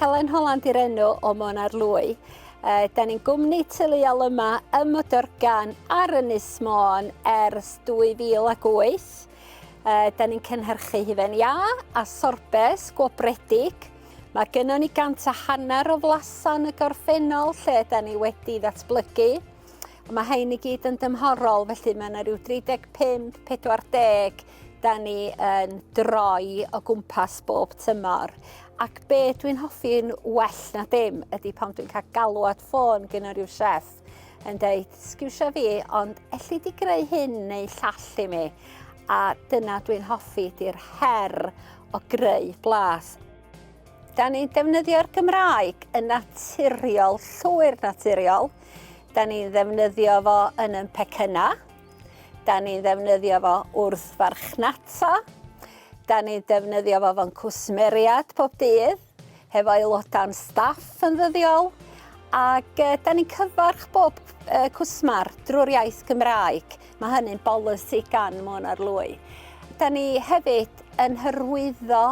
Helen Holland i'r enw o Môn Arlwy. Da ni'n gwmni teuluol yma ym Modorgan ar Ynys Môn ers 2008. Da ni'n cynhyrchu hufen iâ a sorbes gwobredig. Mae gynnon ni 150 o flasau yn y gorffennol lle da ni wedi ddatblygu. Mae rhain i gyd yn dymhorol, felly mae yna rhyw 35, 40 da ni yn droi o gwmpas bob tymor. Ac be dwi'n hoffi'n well na dim ydy pan dwi'n cael galwad ffôn gyda rhyw chef yn dweud, sgiwsio fi, ond elli di greu hyn neu llall i mi. A dyna dwi'n hoffi, di'r her o greu blas. Da ni'n defnyddio'r Gymraeg yn naturiol, llwyr naturiol. Da ni'n ddefnyddio fo yn yn pecynna. Da ni'n ddefnyddio fo wrth farchnata. Da ni'n defnyddio fo fo'n cwsmeriad pob dydd, hefo aelodau'n staff yn ddyddiol. Ac da ni'n cyfarch bob cwsmar drwy'r iaith Gymraeg. Mae hynny'n bolisi gan Môn Arlwy. Da ni hefyd yn hyrwyddo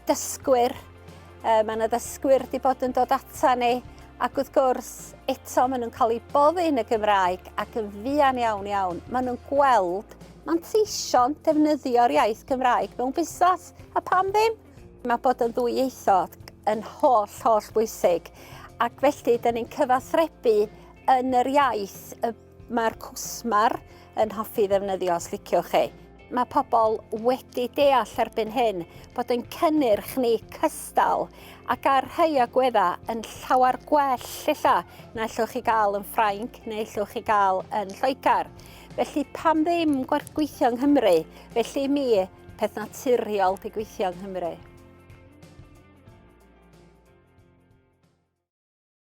dysgwyr. Mae yna ddysgwyr wedi bod yn dod ata ni ac wrth gwrs eto maen nhw'n cael eu boddi yn y Gymraeg ac yn fuan iawn iawn maen nhw'n gweld manteision defnyddio'r iaith Gymraeg mewn busnes a pam ddim? Mae bod yn ddwyieithog yn holl, holl bwysig ac felly dyn ni'n cyfathrebu yn yr iaith y Mae'r cwsmer yn hoffi ddefnyddio os liciwch chi. Mae pobl wedi deall erbyn hyn bod yn cynnyrch ni cystal ac ar rhai agweddau yn llawer gwell ella na allwch chi gael yn Ffrainc neu allwch chi gael yn Lloegr. Felly pam ddim gweithio yng Nghymru? Felly i mi, peth naturiol di gweithio yng Nghymru.